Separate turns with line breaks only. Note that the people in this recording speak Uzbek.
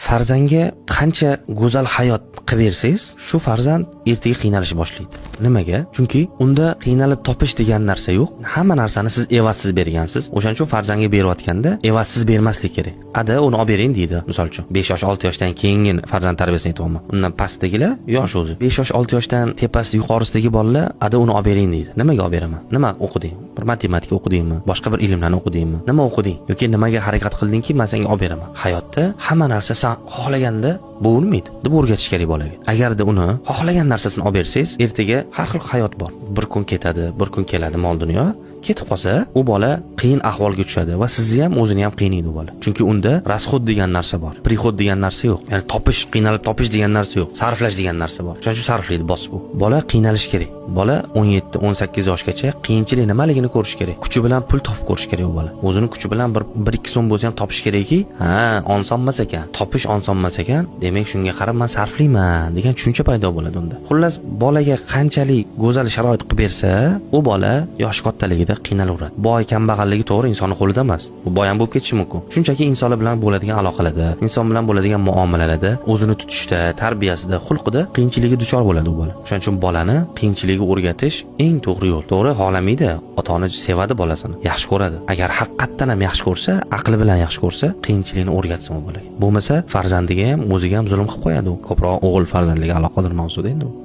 Farzandga qancha go'zal hayot qilib bersangiz, shu farzand ertaga qiynalishni boshlaydi. Nimaga? Chunki unda qiynalib topish degan narsa yo'q. Hamma narsani siz evazsiz bergansiz. O'shaning uchun farzandga berayotganda evazsiz bermaslik kerak. Ada uni olib bering deydi, misol uchun. 5 yosh, 6 yoshdan keyingi farzand tarbiyasini aytyapman. Undan pastdagilar yosh o'zi. 5 yosh, 6 yoshdan tepasi, yuqorisidagi bolalar ada uni olib bering deydi. Nimaga olib beraman? Nima o'qiding? Bir matematika o'qidingmi? Boshqa bir ilmlarni o'qidingmi? Nima o'qiding? Yoki nimaga harakat qildingki, men senga olib beraman? Hayotda hamma narsa san xohlaganda bo'lmaydi deb o'rgatish kerak bolaga. Agarda uni xohlagan narsasini olib bersangiz, ertaga har xil hayot bor. Bir kun ketadi, bir kun keladi mol dunyo. Ketib qolsa, u bola qiyin ahvolga tushadi va sizni ham, o'zini ham qiynaydi u bola. Chunki unda расход degan narsa bor, приход degan narsa yo'q. Ya'ni topish, qiynalib topish degan narsa yo'q, sarflash degan narsa bor. Shuning uchun sarflaydi bosib u. Bola qiynalishi kerak. Bola 17-18 yoshgacha qiyinchilik nimaligini ko'rish kerak. Kuchi bilan pul topib ko'rish kerak u bola. O'zini kuchi bilan bir 1-2 so'm bo'lsa ham topish kerakki, ha, oson emas ekan. Topish oson emas ekan, demak shunga qarab men sarflayman degan tushuncha paydo bo'ladi unda. Xullas, bolaga qanchalik go'zal sharoit qilib bersa, u bola yoshi kattaligida qiynalaveradi. Boy kambag'alligi to'g'ri insonning qo'lida emas. U boy ham bo'lib ketishi mumkin. Shunchaki insonlar bilan bo'ladigan aloqalarda, inson bilan bo'ladigan muomalalarda, o'zini tutishda, tarbiyasida, xulqida qiyinchilikka duchor bo'ladi u bola. Shuning uchun bolani qiyinchilikka o'rgatish eng to'g'ri yo'l. To'g'ri xohlamaydi, ota-ona sevadi bolasini, yaxshi ko'radi. Agar haqiqatdan ham yaxshi ko'rsa, aqli bilan yaxshi ko'rsa, qiyinchilikni o'rgatsin u bolaga. Bo'lmasa farzandiga ham, o'ziga ham zulm qilib qo'yadi u. Ko'proq o'g'il farzandliga aloqador mavzuda endi u.